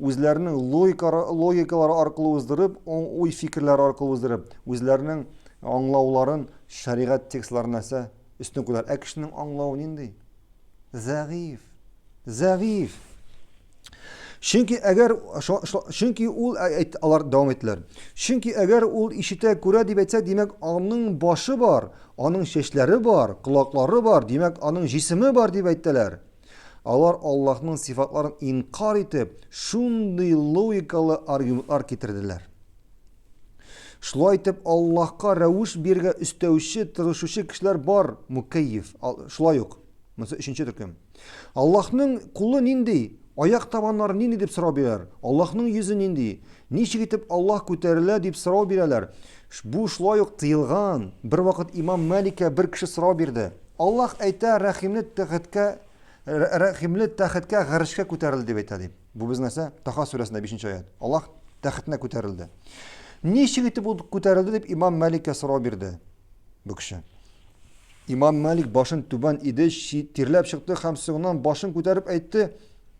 үзләренең логикалары аркылы уздырып, уй фикерләре аркылы уздырып, үзләренең аңлауларын шәригать текстларына нәрсә өстен куялар. Ә кешенең аңлавы нинди? Зәгыйф. Зәгыйф. Чөнки әгәр чөнки ул алар дәвам иттеләр. Чөнки әгәр ул ишетә, күрә дип әйтсәк, димәк, аның башы бар, аның чәчләре бар, колаклары бар, димәк, аның җисеме бар дип әйттеләр. Алар Аллаһның сыйфатларын инкар итеп, шундый логикалы аргументлар китерделәр. Шулай итеп, Аллаһка рәвеш бирергә өстәүче, тырышучы кешеләр бар, мукәйеф, шулай ук. Монысы өченче төркем. Аллаһның кулы нинди? Аяк табаннары нинди дип сорау бирәләр. Аллаһның йөзе нинди? Ничек итеп Аллаһ күтәрелә дип сорау бирәләр. Бу шулай ук тыелган. Бервакыт имам Маликә бер кеше сорау бирде. Аллаһ әйтә, рәхимле тәхеткә рәхимле тәхеткә гарешкә күтәрелде дип әйтә дип. Бу без нәрсә? Таха сүрәсендә 5 аят. Аллаһ тәхетенә күтәрелде. Ничек итеп ул күтәрелде дип имам Маликә сорау бирде бу кеше. Имам Малик башын түбән иде, тирләп чыкты һәм соңыннан башын күтәреп әйтте,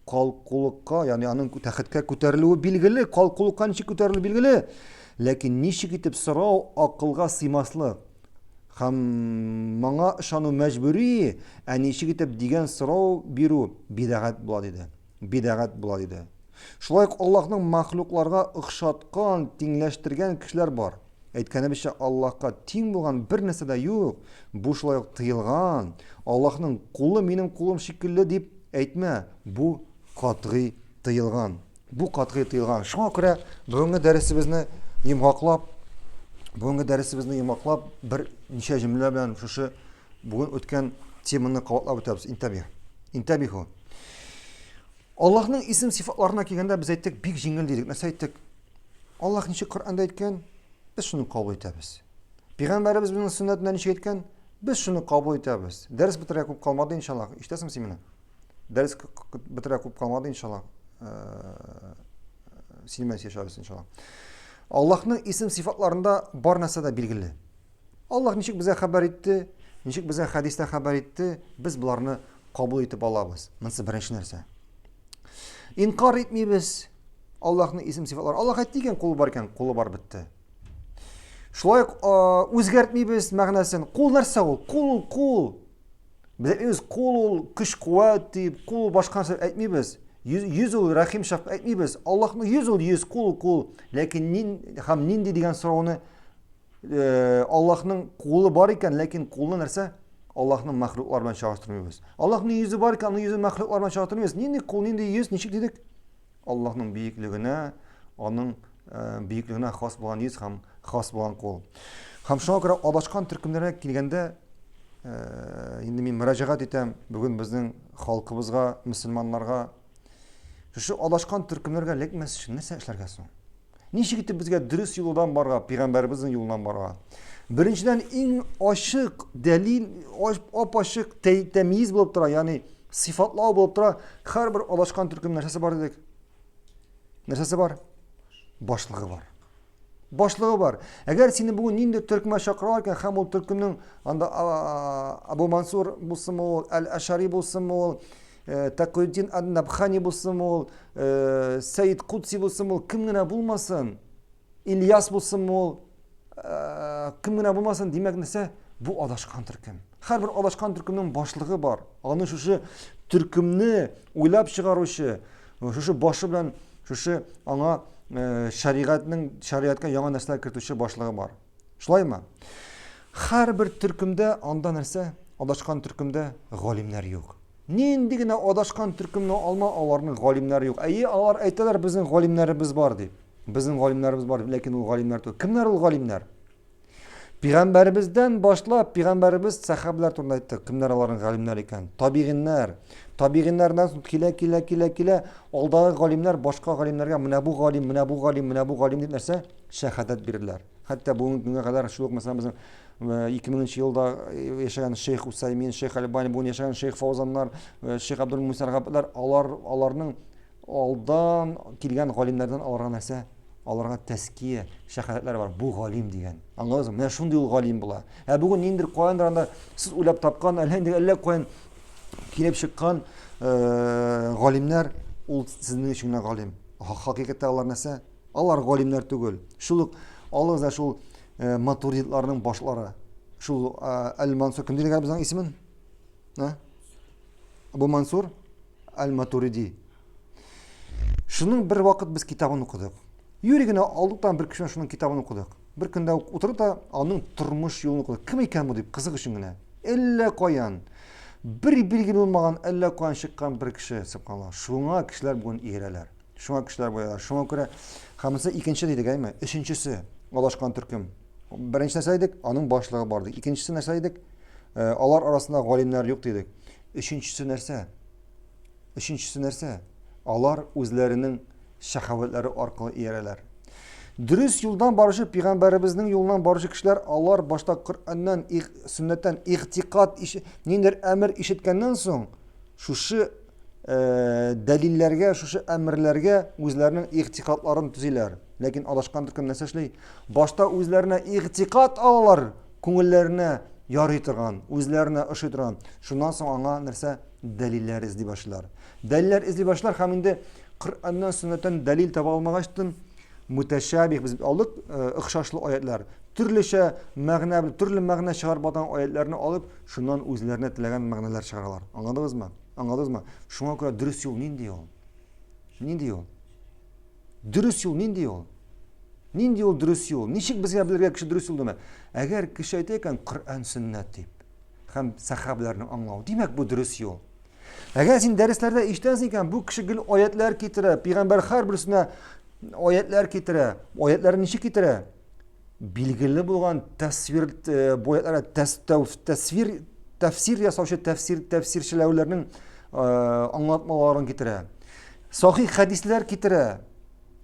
калкулыкка, ягъни аның тәхеткә күтәрелүе билгеле, калкулыкка ничек күтәрелү билгеле, ләкин ничек итеп сорау акылга сыймаслык һәм моңа ышану мәҗбүри, ә ничек итеп дигән сорау бирү бидәгать була диде. Бидәгать була диде. Шулай ук Аллаһның мәхлукларга охшаткан, тиңләштергән кешеләр бар. Әйткәнебезчә, Аллаһка тиң булган бер нәрсә дә юк. Бу шулай ук тыелган. Аллаһның кулы минем кулым шикелле дип әйтмә. Бу катгый тыелган. Бу катгый тыелган. Шуңа күрә бүгенге дәресебезне йомгаклап, бүгенге дәресебезне йомгаклап бер ничә җөмлә белән шушы бүген үткән теманы кабатлап үтәбез. Интәбих. Интәбиху. Аллаһның исем сыйфатларына килгәндә без әйттек, бик җиңел дидек. Нәрсә әйттек? Аллаһ ничек Коръәндә әйткән, без шуны кабул итәбез. Пәйгамбәребез безнең сөннәтендә ничек әйткән, без шуны кабул итәбез. Дәрес бетерергә күп калмады, иншаллаһ. Ишетәсеңме син мине? Дәрес бетерергә күп калмады, иншаллаһ. Э, синең белән сөйләшәбез, иншаллаһ. Аллаһның исем сыйфатларында бар нәрсә дә билгеле. Аллаһ ничек безгә хәбәр итте, ничек безгә хәдистә хәбәр итте, без боларны кабул итеп алабыз. Монысы беренче нәрсә. Инкар итмибез Аллаһның исем сыйфатлары. Аллаһ әйтте икән, кулы бар икән, кулы бар бетте. Шулай ук үзгәртмибез мәгънәсен. Кул нәрсә ул? Кул ул кул. Без әйтмибез, кул ул көч куәт дип, кул башка нәрсә әйтмибез. Йөз, йөз ул рәхим шәфкать әйтмибез. Аллаһның йөз ул йөз, кул кул. Ләкин нин һәм нинди дигән сорауны Э, Аллаһның кулы бар икән, ләкин кулны нәрсә? Аллаһның мәхлуклар белән чагыштырмыйбыз. Аллаһның йөзе бар икән, аның йөзен мәхлуклар белән чагыштырмыйбыз. Нинди кул, нинди йөз, ничек дидек? Аллаһның биеклегенә, аның э, биеклегенә хас булган йөз һәм хас булган кул. Һәм шуңа күрә адашкан төркемнәргә килгәндә, э, инде мин мөрәҗәгать итәм бүген безнең халкыбызга, мөселманнарга. Шушы адашкан төркемнәргә эләкмәс өчен нәрсә эшләргә соң? Ничек итеп безгә дөрес юлдан барырга, пәйгамбәребезнең юлыннан барырга? Беренчедән, иң ачык дәлил, ап-ачык тәмиз булып тора, ягъни сыйфатлау булып тора. Һәрбер адашкан төркем нәрсәсе бар дидек? Нәрсәсе бар? Башлыгы бар. Башлыгы бар. Әгәр сине бүген нинди төркемгә чакыралар икән, һәм ул төркемнең анда Абу Мансур булсынмы ул, Әл-Ашари булсынмы ул, Тәкыетдин Ан-Набхани булсынмы ул, Сәид Кутси булсынмы ул, кем генә булмасын, Ильяс булсынмы ул, кем генә булмасын, димәк нәрсә? Бу адашкан төркем. Һәрбер адашкан төркемнең башлыгы бар. Аны шушы төркемне уйлап чыгаручы, шушы башы белән шушы аңа шәригатьнең шәригатькә яңа нәрсәләр кертүче башлыгы бар. Шулаймы? Һәрбер төркемдә анда нәрсә? Адашкан төркемдә галимнәр юк. Нинди генә адашкан төркемне алма, аларның галимнәре юк. Әйе, алар әйтәләр, безнең галимнәребез бар дип. Безнең галимнәребез бар, ләкин ул галимнәр түгел. Кемнәр ул галимнәр? Пәйгамбәребездән башлап, пәйгамбәребез сәхабәләр турында әйтте. Кемнәр аларның галимнәр икән? Табигиннәр. Табигиннәрдән соң килә, килә, килә, килә. Алдагы галимнәр башка галимнәргә менә бу галим, менә бу галим, менә бу галим дип нәрсә? Шәһадәт бирделәр. Хәтта бүгенге көнгә кадәр шул ук мәсәлән безнең 2000 нче елда яшәгән шейх Усаймин, шейх Альбани, бүген яшәгән шейх Фаузаннар, шейх Абдул Мусар Габдлар, алар аларның алдан килгән галимнәрдән аларга нәрсә? Аларга тәския, шәһадәтләр бар. Бу галим дигән. Аңладыгызмы? Менә шундый ул галим була. Ә бүген ниндидер каяндыр анда сез уйлап тапкан, әллә инде әллә каян килеп чыккан галимнәр ул сезнең өчен генә галим. Хакыйкатьтә алар нәрсә? Алар галимнәр түгел. Шул ук алыгыз да шул э, матуридларның башлары. Шул э, Әл-Мансур кем дигән безнең исемен? Ә? Абу Мансур Әл-Матуриди. Шуның бер вакыт без китабын укыдык. Юри генә алдык та бер кешенең шуның китабын укыдык. Бер көндә утырып та аның тормыш юлын укыдык. Кем икән бу дип, кызык өчен генә. Әллә каян бер билгеле булмаган, әллә каян чыккан бер кеше, субханалла. Шуңа кешеләр бүген иярәләр. Шуңа кешеләр буялар. Шуңа күрә һәммәсе икенче дидек, әйме? Өченчесе адашкан төркем. Беренче нәрсә дидек, аның башлыгы бар дидек. Икенчесе нәрсә дидек? Э, алар арасында галимнәр юк дидек. Өченчесе нәрсә? Өченчесе нәрсә? Алар үзләренең шәһәвәтләре аркылы иярәләр. Дөрес юлдан баручы пәйгамбәребезнең юлыннан баручы кешеләр алар башта Коръәннән, сөннәттән игътикад, ниндидер әмер ишеткәннән соң, шушы э, дәлилләргә, шушы әмерләргә үзләренең игътикадларын төзиләр. Ләкин адашкан төркем нәрсә эшли? Башта үзләренә игътикад алалар, күңелләренә ярый торган, үзләренә ошый торган. Шуннан соң аңа нәрсә? Дәлилләр эзли башлыйлар. Дәлилләр эзли башлар һәм инде Коръәннән, сөннәттән дәлил таба алмагачтын, мутәшәбих без алдык, э, охшашлы аятлар. Төрлечә мәгънә, төрле мәгънә чыгарып алган аятларны алып, шуннан үзләренә теләгән мәгънәләр чыгаралар. Аңладыгызмы? Аңладыгызмы? Шуңа күрә дөрес юл нинди ул? Нинди юл? Дөрес юл нинди ул? Нинди ул дөрес юл? Ничек безгә белергә кеше дөрес юлдамы? Әгәр кеше әйтә икән Коръән сөннәт дип һәм сәхабәләрне аңлау, димәк бу дөрес юл. Әгәр син дәресләрдә ишетәсең икән, бу кеше гел аятлар китерә, пәйгамбәр һәрберсенә аятлар китерә. Аятларны ничек китерә? Билгеле булган тәсвир э, бу аятларга тәсвир тәфсир ясаучы тәфсир тәфсирчеләүләрнең э, аңлатмаларын китерә. Сахих хәдисләр китерә.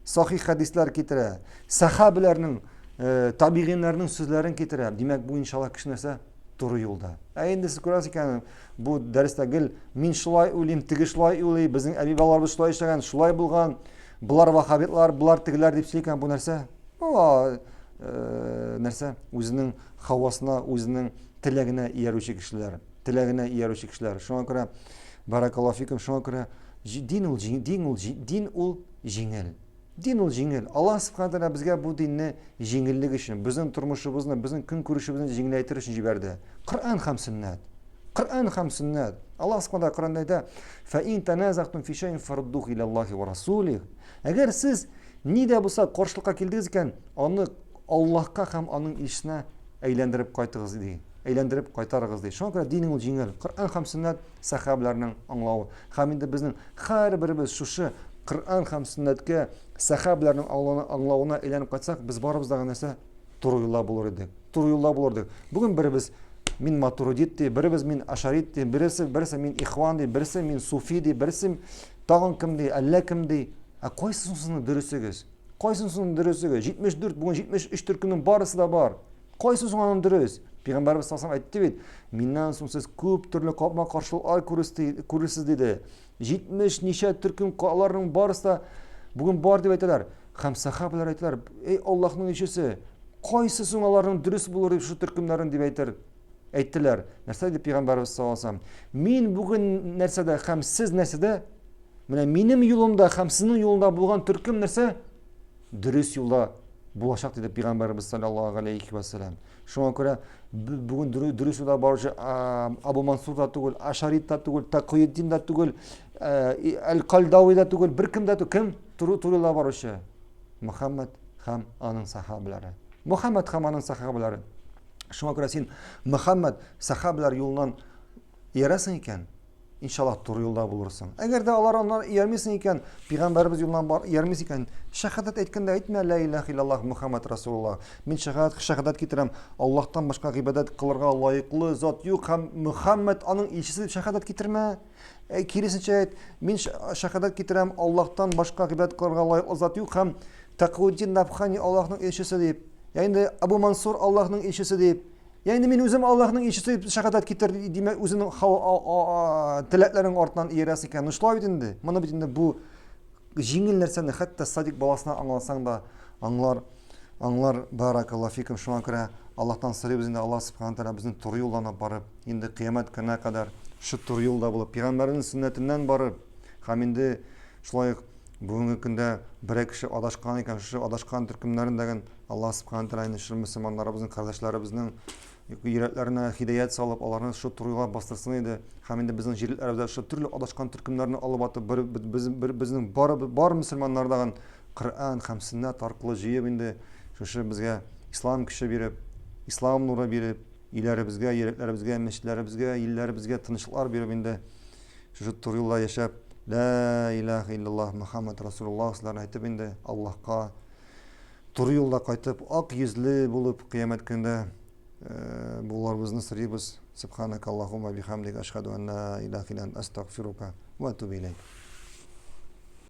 Сахих хәдисләр китерә. Сәхабәләрнең, э, табигиннәрнең сүзләрен китерә. Димәк, бу иншалла кеше нәрсә? Туры юлда. Ә инде сез күрәсез икән, бу дәрестә гел мин шулай уйлыйм, теге шулай уйлый, безнең әби-бабаларыбыз шулай эшләгән, шулай булган, болар ваххабитлар, болар тегеләр дип сөйли икән, бу нәрсә? Бу э, нәрсә? Үзенең хавасына, үзенең теләгенә иярүче кешеләр, теләгенә иярүче кешеләр. Шуңа күрә баракаллаһу фикум, шуңа күрә дин ул дин ул дин ул җиңел. Дин ул җиңел. Аллаһ субхана тәгалә безгә бу динне җиңеллек өчен, безнең тормышыбызны, безнең көнкүрешебезне җиңеләйтер өчен җибәрде. Коръән һәм сөннәт. Коръән һәм сөннәт. Аллаһ субхана тәгалә Коръәндә әйтә: "Фа ин таназагтум фи шайин фардуху иля Аллаһи ва расулих". Әгәр сез ни дә булса каршылыкка килдегез икән, аны Аллаһка һәм аның илчесенә әйләндереп кайтыгыз ди. Әйләндереп кайтарыгыз ди. Шуңа күрә динең ул җиңел. Коръән һәм сөннәт сәхабәләрнең аңлавы. Һәм инде безнең һәрберебез шушы Коръән һәм сөннәткә, сәхабәләрнең аңлавына әйләнеп кайтсак, без барыбыз да нәрсә? Туры юлда булыр идек. Туры юлда булыр идек. Бүген беребез мин матуридит ди, беребез мин ашарит ди, бересе, берсе мин ихван ди, берсе мин суфи ди, берсе тагын кем ди, әллә кем ди. Ә кайсы соң сезнең дөресегез? Кайсы соң дөресеге? 74, бүген 73 төркемнең барысы да бар. Кайсы соң аның дөрес? Пәйгамбәрбез саллаллаху әйтте бит, миннән соң сез күп төрле капма-каршылыклар күрерсез диде. 70 ничә төркем аларның барысы да бүген бар дип әйтәләр. Һәм сахабалар әйтәләр, эй Аллаһның илчесе, кайсы соң аларның дөрес булыр дип шушы төркемнәрен дип әйтер. Әйттеләр, нәрсә диде пәйгамбәребез саллаллаһу алейһи вәсәлләм? Мин бүген нәрсәдә һәм сез нәрсәдә? Менә минем юлымда һәм сезнең юлында булган төркем нәрсә? Дөрес юлда булачак диде пәйгамбәребез саллаллаһу алейхи вәсәлләм. Шуңа күрә бүген дөрес юлда баручы Абу Мансур да түгел, Ашарит та түгел, Такыетдин да түгел, Әл-Кальдауи да түгел, беркем дә түгел. Кем туры юлда баручы? Мөхәммәд һәм аның сахабалары. Мөхәммәд һәм аның сахабалары. Шуңа күрә син Мөхәммәд сахабалар юлыннан иярәсең икән, иншаллаһ туры юлда булырсың. Әгәр дә алар аннан иярмисең икән, пәйгамбәребез юлыннан бар иярмисең икән, шәһадәт әйткәндә әйтмә ла илаһ иллаллаһ Мөхәммәд расулуллаһ. Мин шәһадәт шәһадәт китерәм. Аллаһтан башка гыйбадәт кылырга лаеклы зат юк һәм Мөхәммәд аның илчесе дип шәһадәт китермә. Ә киресенчә әйт, мин шәһадәт китерәм, Аллаһтан башка гыйбадәт кылырга лаеклы зат юк һәм Тәкыутдин Набхани Аллаһның илчесе дип. Я инде Абу Мансур Аллаһның илчесе дип. Я инде мин үзем Аллаһның илчесе дип шәһадәт китер, димәк, үзенең теләкләрең артыннан иярәсең икән. Ну шулай бит инде. Моны бит инде бу җиңел нәрсәне хәтта садик баласына аңласаң да аңлар. Аңлар, баракаллаһу фикум. Шуңа күрә Аллаһтан сорыйбыз инде, Аллаһ субхана тәгалә безне туры юлдан алып барып, инде кыямәт көненә кадәр шул туры юлда булып, пәйгамбәрнең сөннәтеннән барып, һәм инде шулай ук бүгенге көндә берәр кеше адашкан икән, шушы адашкан төркемнәрен дә Аллаһ субхана тәгалә инде шул мөселманнарыбызның, кардәшләребезнең йөрәкләренә һидәят салып, аларны шул туры юлга бастырсын иде. Һәм инде безнең җирлекләребездә шул төрле адашкан төркемнәрне алып атып, бер, без, бер, безнең бар, бар мөселманнардагы Коръән һәм сөннәт аркылы җыеп инде шушы безгә ислам көче биреп, ислам нуры биреп, өйләребезгә, йөрәкләребезгә, мәчетләребезгә, илләребезгә тынычлыклар биреп инде шушы туры юлда яшәп, Лә илаһа иллаллаһ Мөхәммәд Расулуллаһ сүзләрен әйтеп инде Аллаһка туры юлда кайтып, ак йөзле булып кыямәт көндә э, буларыбызны сорыйбыз. Субханак Аллаһумма бихамдик ашхаду ан ла илаһа илля ант астагфирука ва атубу илейк.